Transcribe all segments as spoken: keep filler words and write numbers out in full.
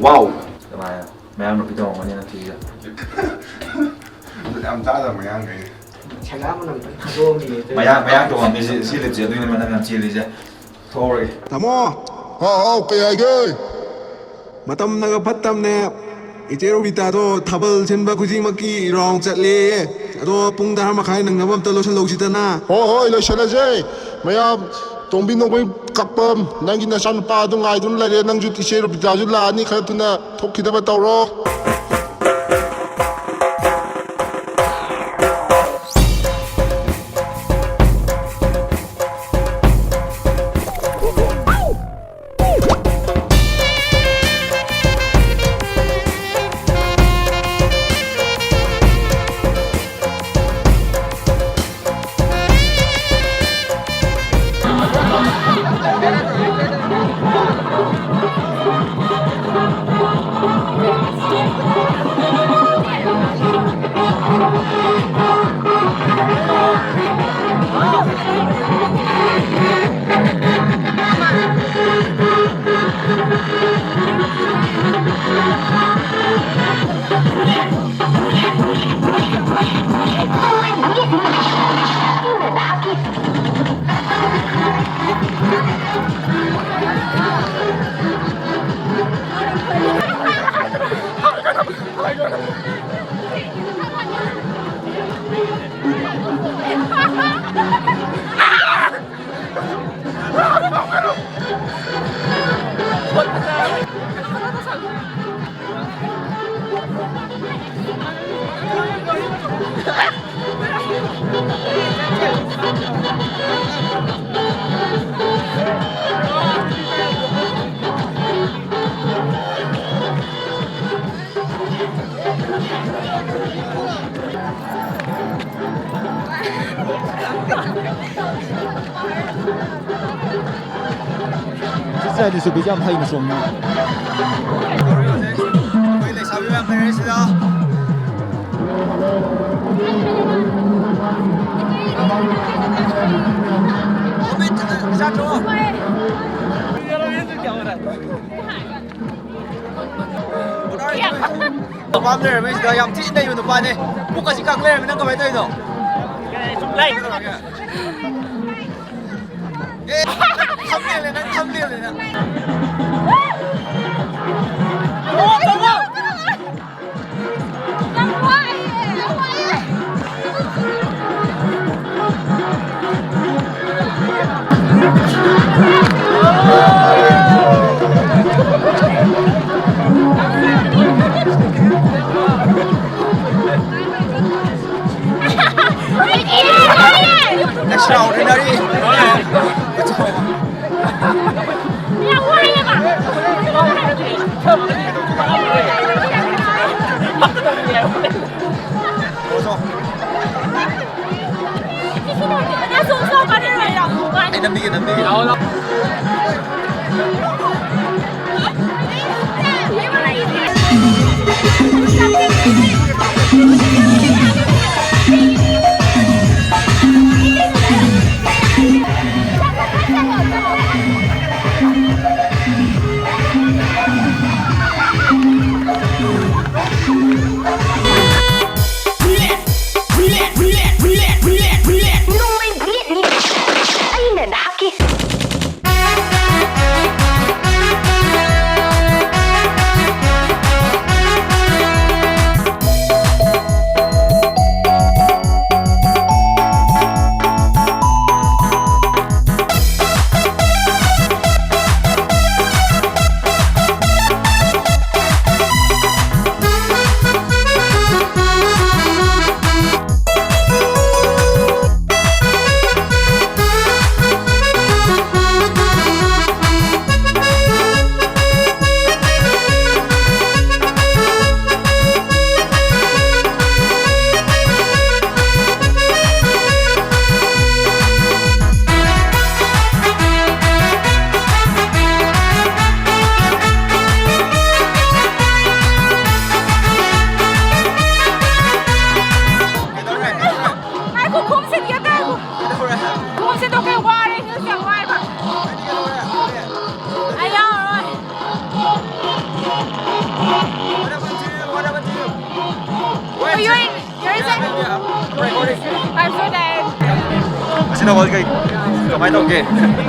ꯋꯥꯎ! ꯀꯃꯥꯏꯅ? ꯃꯌꯥꯝ ꯅꯨꯄꯤ ꯇꯧꯔꯝꯒꯅꯤ ꯅꯪ ꯊꯤꯒ꯫ ꯌꯥꯝ ꯆꯥꯗꯕ ꯃꯌꯥꯡꯈꯩ꯫ ꯁꯦꯒꯥ ꯃꯅꯝ ꯈꯤꯇꯪ ꯊꯥꯗꯣꯛꯑꯝꯃꯤꯅꯦ꯫ ꯃꯌꯥꯡ, ꯃꯌꯥꯡ ꯇꯣꯉꯥꯟꯕꯤ ꯁꯤ, ꯁꯤ ꯂꯤꯞꯁꯦ ꯑꯗꯨꯒꯤꯅꯦ ꯃꯅꯝ ꯌꯥꯝ ꯆꯦꯜꯂꯤꯁꯦ꯫ ꯊꯣꯛꯍꯧꯔꯒꯦ꯫ ꯇꯥꯃꯣ! ꯍꯥꯎ, ꯍꯥꯎ, ꯀꯩ ꯍꯥꯏꯒꯦ? ꯃꯇꯝꯅꯒ ꯐꯠꯇꯕꯅꯦ꯫ ꯏꯆꯦ ꯔꯣꯕꯤꯇꯥꯗꯣ ꯊꯥꯕꯜ ꯁꯤꯟꯕ ꯈꯨꯗꯤꯡꯃꯛꯀꯤ ꯔꯥꯎꯟ ꯆꯠꯂꯦꯌꯦ꯫ ꯑꯗꯣ ꯄꯨꯡ ꯇꯔꯥ ꯃꯈꯥꯏ ꯅꯪꯅꯕ ꯑꯝꯇ ꯂꯣꯏꯁꯤꯜꯍꯧꯁꯤꯗꯅ꯫ ꯍꯣꯏ, ꯍꯣꯏ, ꯂꯣꯏꯁꯤꯜꯂꯁꯦ꯫ ꯃꯌꯥꯝ ꯇꯣꯝꯕꯤ ꯅꯣꯡꯃꯩ ꯀꯛꯄꯝ, ꯅꯪꯒꯤ ꯅꯆꯥꯅꯨꯄꯥ ꯑꯗꯨ ꯉꯥꯏꯗꯨꯅ ꯂꯩꯔꯦ꯫ ꯅꯪꯁꯨ ꯏꯆꯦ ꯔꯣꯕꯤꯇꯥꯁꯨ ꯂꯥꯛꯑꯅꯤ, ꯈꯔ ꯊꯨꯅ ꯊꯣꯛꯈꯤꯗꯕ ꯇꯧꯔꯣ꯫ ꯆꯤꯆꯥꯏꯗꯨꯁꯨ ꯕꯤꯖꯤ ꯌꯥꯝ ꯍꯩꯅ ꯆꯣꯡꯉꯤ꯫ ꯑꯩꯈꯣꯏ ꯂꯩꯁꯥꯕꯤ ꯃꯌꯥꯝ ꯂꯩꯔꯦ ꯁꯤꯗ꯫ ꯅꯨꯄꯥ ꯑꯃ ꯂꯩꯔꯝꯃꯦ ꯁꯤꯗ, ꯌꯥꯝ ꯊꯤ ꯅꯩꯕ ꯅꯨꯄꯥꯅꯦ꯫ ꯄꯨꯛꯀꯁꯤ ꯀꯪ ꯂꯩꯔꯝꯃꯦ꯫ ꯅꯪ ꯀꯃꯥꯏꯅ ꯇꯧꯔꯤꯅꯣ? ꯁꯨꯝ ꯂꯩ꯫ ꯀꯩꯗꯧꯔꯒꯦ? ꯑꯦ, ꯊꯝꯅꯦꯜꯅꯦ ꯅꯪ, ꯊꯝꯅꯦꯜꯅꯦ ꯅꯪ꯫ ꯌꯥꯝ ꯋꯥꯏꯌꯦ, ꯌꯥꯝ ꯋꯥꯏꯌꯦ꯫ Extraordinary. ꯊꯥꯕꯜ ꯀꯩ ꯀꯃꯥꯏꯅ ꯇꯧꯒꯦ?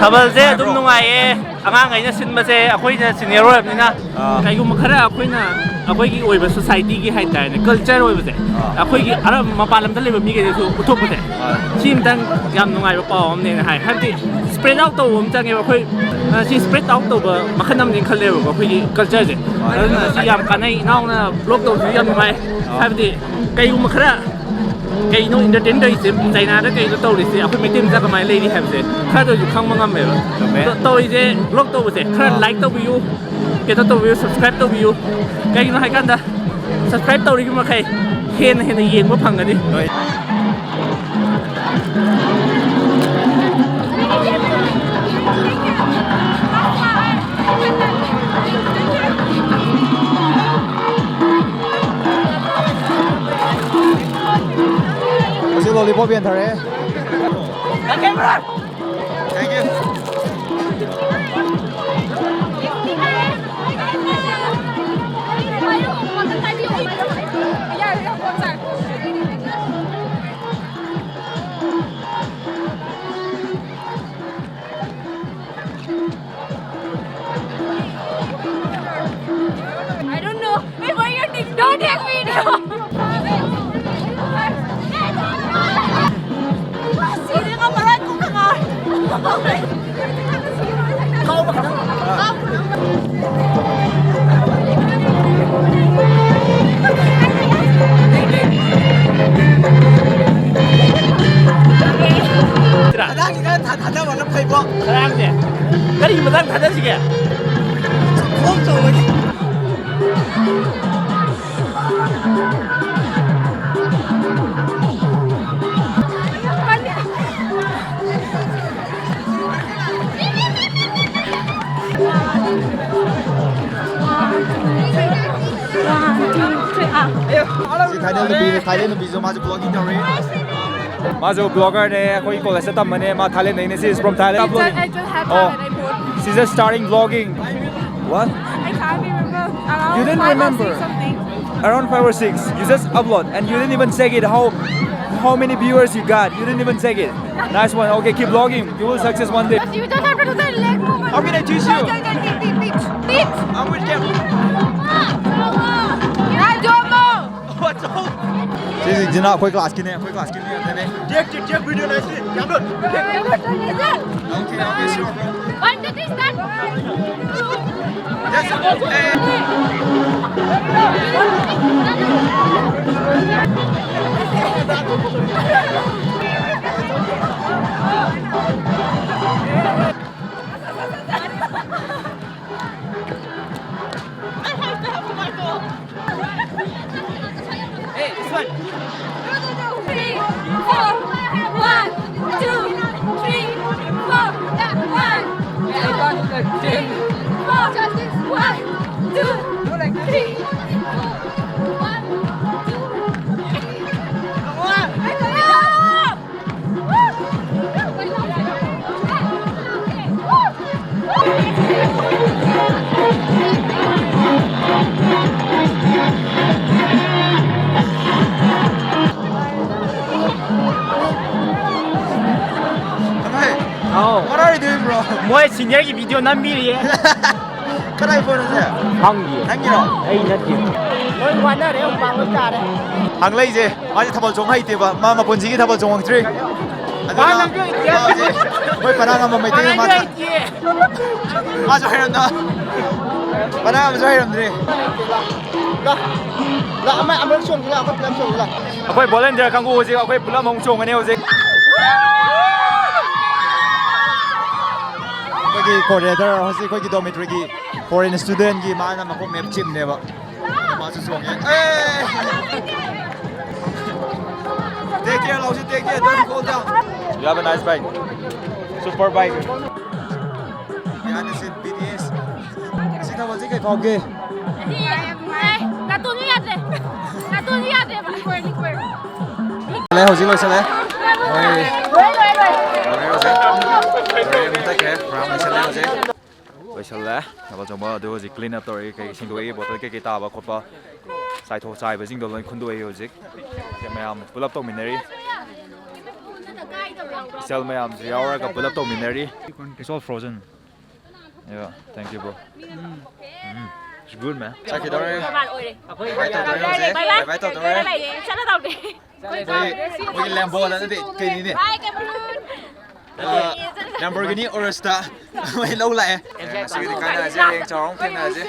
ꯊꯥꯕꯜꯁꯦ ꯑꯗꯨꯝ ꯅꯨꯡꯉꯥꯏꯕ꯭ꯔꯣ? ꯅꯨꯡꯉꯥꯏꯌꯦ꯫ ꯑꯉꯥꯡꯈꯩꯅ ꯁꯤꯟꯕꯁꯦ ꯑꯩꯈꯣꯏꯅ ꯁꯤꯅꯤꯌꯔ ꯑꯣꯏꯔꯕꯅꯤꯅ, ꯑꯥ꯫ ꯀꯩꯒꯨꯝꯕ ꯈꯔ ꯑꯩꯈꯣꯏꯅ, ꯑꯩꯈꯣꯏꯒꯤ ꯑꯣꯏꯕ ꯁꯣꯁꯥꯏꯇꯤꯒꯤ ꯍꯥꯏꯇꯥꯔꯦꯅꯦ, ꯀꯜꯆꯔ ꯑꯣꯏꯕꯁꯦ, ꯑꯥ꯫ ꯑꯩꯈꯣꯏꯒꯤ ꯑꯔꯝ-, ꯃꯄꯥꯟ ꯂꯝꯗ ꯂꯩꯕ ꯃꯤꯈꯩꯗꯁꯨ ꯎꯠꯊꯣꯛꯄꯁꯦ, ꯑꯥ꯫ ꯁꯤ ꯑꯃꯇꯪ ꯌꯥꯝ ꯅꯨꯡꯉꯥꯏꯕ ꯄꯥꯎ ꯑꯃꯅꯦꯅ ꯍꯥꯏ꯫ ꯍꯥꯏꯕꯗꯤ ꯁ꯭ꯄ꯭ꯔꯦꯗ ꯑꯥꯎꯠ ꯇꯧꯕ ꯑꯃ ꯆꯪꯉꯦꯕ꯫ ꯑꯩꯈꯣꯏ, ꯑ, ꯁꯤ ꯁ꯭ꯄ꯭ꯔꯦꯗ ꯑꯥꯎꯠ ꯇꯧꯕ ꯃꯈꯜ ꯑꯃꯅꯦꯅ ꯈꯜꯂꯦꯕꯀꯣ, ꯑꯩꯈꯣꯏꯒꯤ ꯀꯜꯆꯔꯁꯦ꯫ ꯑꯗꯨꯅ ꯁꯤ ꯌꯥꯝ ꯀꯥꯟꯅꯩ꯫ ꯏꯅꯥꯎꯅ ꯕ꯭ꯂꯣꯛ ꯇꯧꯕꯁꯨ ꯌꯥꯝ ꯅꯨꯡꯉꯥꯏ꯫ ꯍꯥꯏꯕꯗꯤ ꯀꯩꯒꯨꯝꯕ ꯈꯔ ꯀꯩꯅꯣ ꯏꯟꯇꯔꯇꯦꯟ ꯇꯧꯔꯤꯁꯦ, ꯆꯥꯏꯅꯥꯗ ꯀꯩꯅꯣ ꯇꯧꯔꯤꯁꯦ, ꯑꯩꯈꯣꯏ ꯃꯩꯇꯩ ꯃꯆꯥ ꯀꯃꯥꯏꯅ ꯂꯩꯔꯤ ꯍꯥꯏꯕꯁꯦ ꯈꯔꯗ ꯑꯣꯏꯁꯨ ꯈꯪꯕ ꯉꯝꯃꯦꯕ꯫ ꯆꯨꯝꯃꯦ꯫ ꯑꯗꯣ ꯇꯧꯔꯤꯁꯦ, ꯕ꯭ꯂꯣꯛ ꯇꯧꯕꯁꯦ ꯈꯔ ꯑꯥ꯫ ꯂꯥꯏꯛ ꯇꯧꯕꯤꯌꯨ, ꯀꯩꯅꯣ ꯇꯧꯕꯤꯌꯨ, ꯁꯕꯁꯀ꯭ꯔꯥꯏꯕ ꯇꯧꯕꯤꯌꯨ꯫ ꯀꯩꯒꯤꯅꯣ ꯍꯥꯏꯀꯥꯟꯗ ꯁꯕꯁꯀ꯭ꯔꯥꯏꯕ ꯇꯧꯔꯤꯕ ꯃꯈꯩ ꯍꯦꯟꯅ ꯍꯦꯟꯅ ꯌꯦꯡꯕ ꯐꯪꯒꯅꯤ꯫ ꯍꯣꯏ꯫ ꯍꯧꯖꯤꯛ lollipop ꯌꯦꯟꯊꯔꯛꯑꯦ꯫ Thank you. I don't know. Wait, why you take, don't take video? Sino nga pala kung mga ꯉꯔꯥꯡꯒꯤ ꯈꯔ ꯊꯥ-, ꯊꯥꯗꯕꯅ ꯐꯩꯀꯣ꯫ ꯉꯔꯥꯡꯁꯦ ꯀꯔꯤ ꯃꯇꯥꯡ ꯊꯥꯗꯁꯤꯒꯦ? ꯈꯣꯡ ꯆꯣꯡꯕꯒꯤ꯫ ꯁꯤ ꯊꯥꯏꯂꯦꯟ ꯅꯨꯄꯤꯅꯦ, ꯊꯥꯏꯂꯦꯟ ꯅꯨꯄꯤꯁꯨ ꯃꯥꯁꯨ ꯕ꯭ꯂꯣꯒꯤꯡ ꯇꯧꯔꯤ꯫ ꯃꯥꯁꯨ ꯕ꯭ꯂꯣꯒꯔꯅꯦ, ꯑꯩꯈꯣꯏ ꯀꯣꯂꯦꯖꯇ ꯇꯝꯕꯅꯦ, ꯃꯥ ꯊꯥꯏꯂꯦꯟꯗꯩꯅꯦ꯫ She is from Thailand. It's a, it's a happy Oh. When I put. She's just starting vlogging. What? I can't remember. Around You didn't five or remember? Six something. Around five or six. You just upload and you didn't even check it. How How many viewers you got? You didn't even check it. Nice one. Okay, keep vlogging. You will success one day. You don't have to do that leg movement. How can I teach you? Teach, teach, teach, teach. Teach. I'm with them. I don't know. What's up? ꯁꯤꯁꯤꯡꯁꯤꯅ ꯑꯩꯈꯣꯏ ꯀ꯭ꯂꯥꯁꯀꯤꯅꯦ, ꯑꯩꯈꯣꯏ ꯀ꯭ꯂꯥꯁꯀꯤꯅꯦ꯫ Take, take, take video nicely. Camera. Okay, okay, sure, bro. One, two, three, start. Hey, this one. Three, four. One, two, three, four. One, two, three, four. One, two, three, four. One, two, three, four. Come on. Hey, ꯑꯧ꯫ What are you doing, bro? ꯃꯣꯏ ꯁꯤꯅꯤꯌꯔꯒꯤ video ꯅꯝꯕꯤꯔꯤꯌꯦ꯫ ꯀꯗꯥꯏ phone ꯑꯁꯦ? ꯈꯪꯗꯤꯌꯦ꯫ ꯅꯪꯒꯤꯔꯣ? ꯑꯩ ꯅꯠꯇꯦ꯫ ꯂꯣꯏ ꯋꯥꯅꯔꯦ, ꯃꯄꯥꯟ ꯂꯣꯏ ꯇꯥꯔꯦ꯫ ꯍꯪꯂꯛꯏꯁꯦ, ꯃꯥꯁꯦ ꯊꯥꯕꯜ ꯆꯣꯡ ꯍꯩꯇꯦꯕ꯫ ꯃꯥ ꯃꯄꯨꯟꯁꯤꯒꯤ ꯊꯥꯕꯜ ꯆꯣꯡꯉꯛꯇ꯭ꯔꯤ꯫ ꯑꯗꯨꯅ ꯃꯥ ꯍꯧꯖꯤꯛ ꯑꯩꯈꯣꯏ ꯄꯔꯥ ꯉꯝꯕ ꯃꯩꯇꯩ ꯃꯥꯅ ꯃꯥꯁꯨ ꯍꯩꯔꯝꯗ-, ꯄꯔꯥ ꯑꯃꯁꯨ ꯍꯩꯔꯝꯗ꯭ꯔꯤ꯫ ꯂꯥꯛ, ꯑꯃ, ꯑꯃꯨꯛ ꯆꯣꯡꯁꯤ ꯂꯥꯛ, ꯑꯩꯈꯣꯏ ꯄꯨꯂꯞ ꯆꯣꯡꯁꯤ ꯂꯥꯛ꯫ ꯑꯩꯈꯣꯏ ꯚꯣꯂꯟꯇꯤꯌꯔ ꯀꯥꯡꯕꯨ ꯍꯧꯖꯤꯛ ꯑꯩꯈꯣꯏ ꯄꯨꯂꯞ ꯑꯃꯨꯛ ꯆꯣꯡꯒꯅꯤ ꯍꯧꯖꯤꯛ꯫ ꯑꯩꯈꯣꯏꯒꯤ ꯀꯣꯑꯣꯔꯗꯤꯅꯦꯇꯔ ꯍꯧꯖꯤꯛ ꯑꯩꯈꯣꯏꯒꯤ ꯗꯣꯔꯃꯤꯇꯣꯔꯤꯒꯤ ꯐꯣꯔꯦꯟ ꯁ꯭ꯇꯨꯗꯦꯟꯒꯤ ꯃꯥꯅ ꯃꯀꯣꯛ ꯃꯦꯞ ꯆꯤꯞꯅꯦꯕ꯫ ꯃꯥꯁꯨ ꯆꯣꯡꯉꯦ꯫ ꯑꯦ! Take care ꯂꯥꯎꯁꯤ, take care, don't fall down. You have a nice bike. Super bike. ꯌꯥꯅꯤ ꯁꯤ ꯕꯤ ꯇꯤ ꯑꯦꯁ꯫ ꯁꯤ ꯊꯕꯛꯁꯤ ꯀꯩ ꯐꯥꯎꯒꯦ? ꯅꯥꯇꯣꯟꯁꯨ ꯌꯥꯗ꯭ꯔꯦ꯫ ꯅꯥꯇꯣꯟꯁꯨ ꯌꯥꯗ꯭ꯔꯦꯕ꯫ ꯂꯩ, ꯍꯧꯖꯤꯛ ꯂꯣꯏꯁꯤꯜꯂꯦ꯫ ꯍꯣꯏ꯫ ꯂꯣꯏꯔꯦ, ꯂꯣꯏꯔꯦ, ꯂꯣꯏꯔꯦ꯫ ꯂꯣꯏꯔꯦ ꯍꯧꯖꯤꯛ꯫ ꯂꯣꯏꯔꯦ, ꯑꯃꯨꯛ ꯆꯠꯈ꯭ꯔꯦ꯫ ꯄ꯭ꯔꯣꯒ꯭ꯔꯥꯝ ꯂꯣꯏꯁꯤꯜꯂꯦ ꯍꯧꯖꯤꯛ꯫ ꯂꯣꯏꯁꯤꯜꯂꯦ꯫ ꯊꯥꯕꯜ ꯆꯣꯡꯕ ꯑꯗꯨ ꯍꯧꯖꯤꯛ clean up ꯇꯧꯔꯛꯏ꯫ ꯀꯩ ꯁꯦꯡꯗꯣꯛꯏ, ꯕꯣꯇꯜ ꯀꯩꯀꯩ ꯇꯥꯕ ꯈꯣꯠꯄ꯫ ꯆꯥꯏꯊꯣꯛ ꯆꯥꯏꯕꯁꯤꯡꯗꯣ ꯂꯣꯏ ꯈꯨꯟꯗꯣꯛꯑꯦ ꯍꯧꯖꯤꯛ꯫ ꯁꯦ ꯃꯌꯥꯝ ꯄꯨꯂꯞ ꯇꯧꯃꯤꯟꯅꯔꯤ꯫ ꯏꯆꯜ ꯃꯌꯥꯝꯁꯨ ꯌꯥꯎꯔꯒ ꯄꯨꯂꯞ ꯇꯧꯃꯤꯟꯅꯔꯤ꯫ It's all frozen. Yeah, thank you, bro. Mm. It's good, man. ꯆꯠꯈꯤꯗꯧꯔꯦ꯫ ꯕꯥꯏ ꯕꯥꯏ ꯇꯧꯗꯧꯔꯦ ꯍꯧꯖꯤꯛ꯫ ꯕꯥꯏ ꯕꯥꯏ ꯇꯧꯗꯧꯔꯦ꯫ ꯆꯠꯂꯗꯧꯅꯦ꯫ ꯑꯩꯈꯣꯏ, ꯑꯩꯈꯣꯏꯒꯤ ꯂꯦꯝꯕꯣꯗ ꯅꯠꯇꯦ, ꯀꯩꯅꯤꯅꯦ? ꯕꯥꯏ ꯀꯦꯃꯔꯨꯟ꯫ ꯑ, Lamborghini Urus ꯇ ꯃꯣꯏ ꯂꯧ ꯂꯥꯛꯑꯦ꯫ ꯉꯁꯤꯒꯤꯗꯤ ꯀꯥꯏꯅꯔꯁꯦ, ꯍꯌꯦꯡ ꯆꯥꯎꯔ ꯑꯃꯨꯛ ꯊꯦꯡꯅꯔꯁꯦ꯫